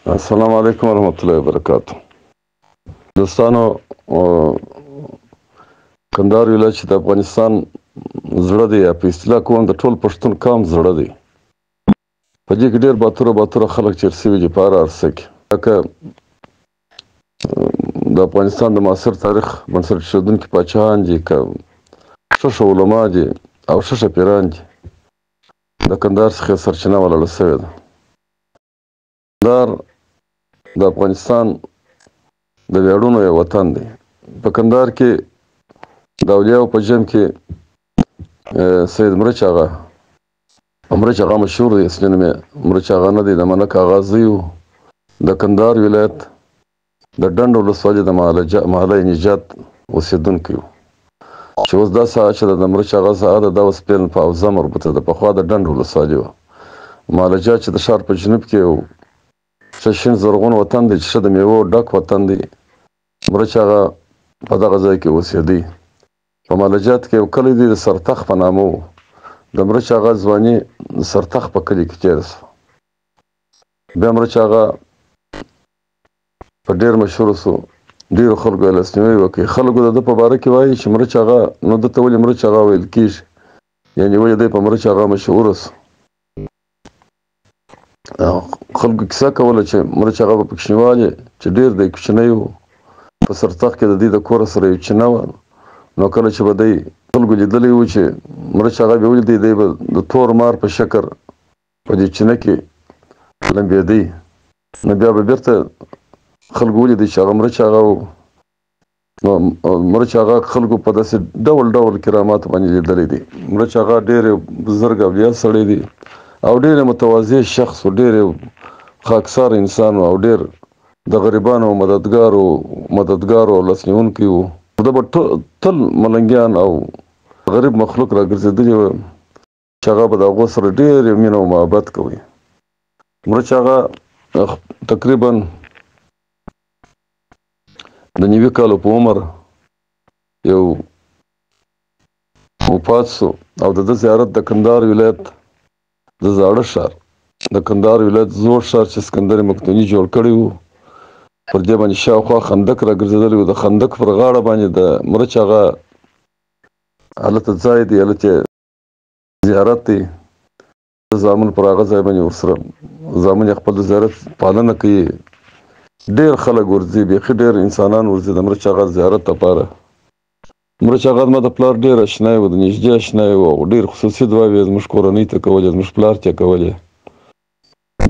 السلام علیکم ورحمت الله وبرکاته. دوستانو، کندهار ولایت چې د افغانستان زړه دی، یا په اصطلاح کوم د ټول پښتون قام زړه دی، په دې کې ډېر باتوره باتوره خلک تېر شوي دي په هره عرصه کې، لکه د افغانستان د معاصر تاریخ بنسټ ایښودونکي پاچاهان دي، که ښه ښه علما دي او ښه ښه پیران دي، د کندهار څخه یې سرچینه ولاړه شوې ده. کندهار د افغانستان د ویاړونو یو وطن دی. په کندهار کې د اولیاو په جم کې سید مرچ آغا، مرچ آغا مشهور دی، اصلي نوم یې مرچ آغا نه دی، د ملک آغا زوی و. د کندهار ولایت د ډنډ ولسوالۍ د محله نجات اوسېدونکی و، چې اوس دا ساحه چې د مرچ آغا ساحه ده، دا اوس فعلاً په حوزه مربوطه ده، پخوا د ډنډ ولسوالي وه. محله چې د ښار په جنوب کې یو ښه شین زرغون وطن دی، چې ښه د میوو ډک وطن دی، مرچ آغا په دغه ځای کې اوسېدی. په مالجات کې یو کلی دی د سرتخ په نامه و. د مرچ آغا ځواني د سرتخ په کلي کې تېره شوه. بیا مرچ آغا په ډېر مشهور شو، ډېرو خلکو یې لاسنیوی وکړ. خلکو د ده په باره کې وایي چې مرچ آغا، نو ده ته ولې مرچ آغا ویل کېږي، یعنې ولې دی په مرچ آغا مشهور شو. خلکو کیسه کوله چې مرچ آغا په کوچنیوالي چې ډېر دی کوچنی و، په سرتخ کې د دوی د کوره سره یو چینه وه. نو کله چې به دی خلکو لیدلی و چې مرچ آغا به ولیدی، دی به د تور مار په شکر په دې چینه کې لمبېدی. نو بیا به بېرته خلکو ولیدی چې هغه مرچ آغا و. نو مرچ آغا خلکو په داسې ډول ډول کراماتو باندې لیدلی دی. مرچ آغا ډېر یو بزرګ اولیا سړی دی او ډېر متواضع شخص و، ډېر یو خاکسار انسان و او ډېر د غریبانو مددګارو او لاسنیونکی و. ده به تل ملنګیان او غریب مخلوق راګرځېدلي وه چې هغه به د هغو سره ډېر یو مینه او محبت کوي. مرچ آغا تقریبا د 90 کالو په عمر یو وفات شو او د ده زیارت د کندهار ولایت د زاړه ښار، د کندهار ولایت زوړ ښار چې اسکندر مقدوني جوړ کړی و، پر دې باندې شاوخوا خندق راګرځېدلی و. د خندق پر غاړه باندې د مرچ آغا هلته ځای دی، هلته زیارت دی. زامن پر هغه ځای باندې ورسره زامن یې خپل د زیارت پالنه کوي. ډېر خلک ورځي، بیخي ډېر انسانان ورځي د مرچ آغا زیارت لپاره. مرچ آغا زما د پلار ډېر اشنای و، د نږدې اشنای و او ډېر خصوصي دعاوې یې زموږ کورنۍ ته کولې، زموږ پلار ته یې کولې.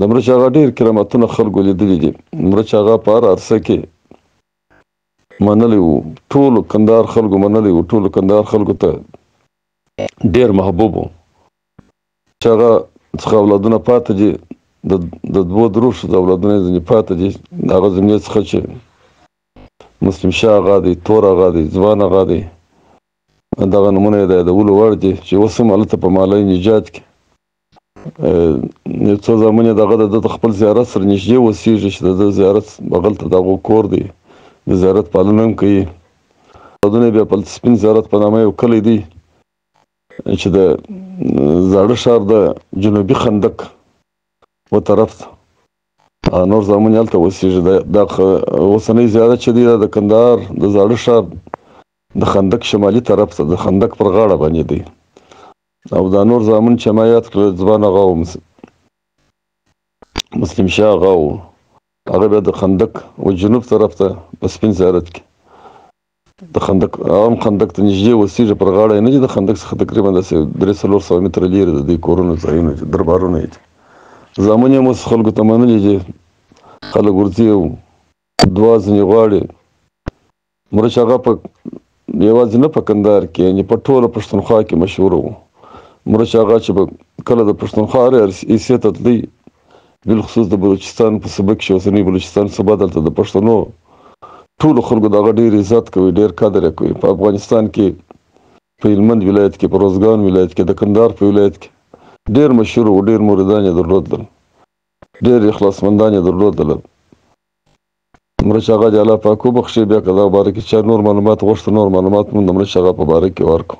د مرچ آغا ډېر کرامتونه خلکو لیدلي دي. مرچ آغا په هره عرصه کې منلی و، ټولو کندهار خلکو منلی و، ټولو کندهار خلکو ته ډېر محبوب و. چې هغه څخه اولادونه پاتې دي، د دوو درو ښځو اولادونه یې ځینې پاتې دي، د هغه ځینې څخه چې مسلم شاه آغا دی، تور آغا دی، ځوان آغا دی، دغه نومونه یې د یادولو وړ دي چې اوس هم هلته په مالۍ نجات کې یو څو زامن یې دغه د ده د خپل زیارت سره نږدې اوسېږي، چې د ده زیارت هغلته د هغو کور دی، د زیارت پالنه هم کوي. اولادونه یې بیا په سپین زیارت په نامه یو کلی دی چې د زاړه ښار د جنوبي خندق و طرف ته نور زامن یې هلته اوسېږي. دا اوسنی زیارت چې دی، دا د کندهار د زاړه ښار د خندق شمالي طرف ته د خندق پر غاړه باندې دی. او دا نور زامن چې ما یاد کړل، ځوان هغه و، مسلم شاه هغه و، هغه بیا د خندق و جنوب طرف ته په سپین زیارت کې د خندق عام خندق ته نږدې اوسېږي، پر غاړه یې نه دي، د خندق څخه تقریبا داسې 300-400 متره لرې د دوی کورونه ځایونه دي، دربارونه یې دي. زامن یې هم اوس خلکو ته منلي دي، خلک ورځي او دعا ځینې غواړي. مرچ آغا په یوازې نه په کندهار کې، یعنې په ټوله پښتونخوا کې مشهور و. مرچ آغا چې به کله د پښتونخوا هرې حصې ته تللی، بالخصوص د بلوچستان په صوبه کې چې اوسنۍ بلوچستان صوبه، دلته د پښتنو ټولو خلکو د هغه ډېر عزت کوي، ډېر قدر یې کوي. په افغانستان کې په هلمند ولایت کې، په روزګان ولایت کې، د کندهار په ولایت کې ډېر مشهور و، ډېر موردان یې درلودل، ډېر اخلاصمندان یې درلودل. مرچ آغا دې الله پاک وبخښي. بیا که دا باره کې چا نور معلومات غوښته، نور معلومات مونږ د مرچ آغا په باره کې ورکړو.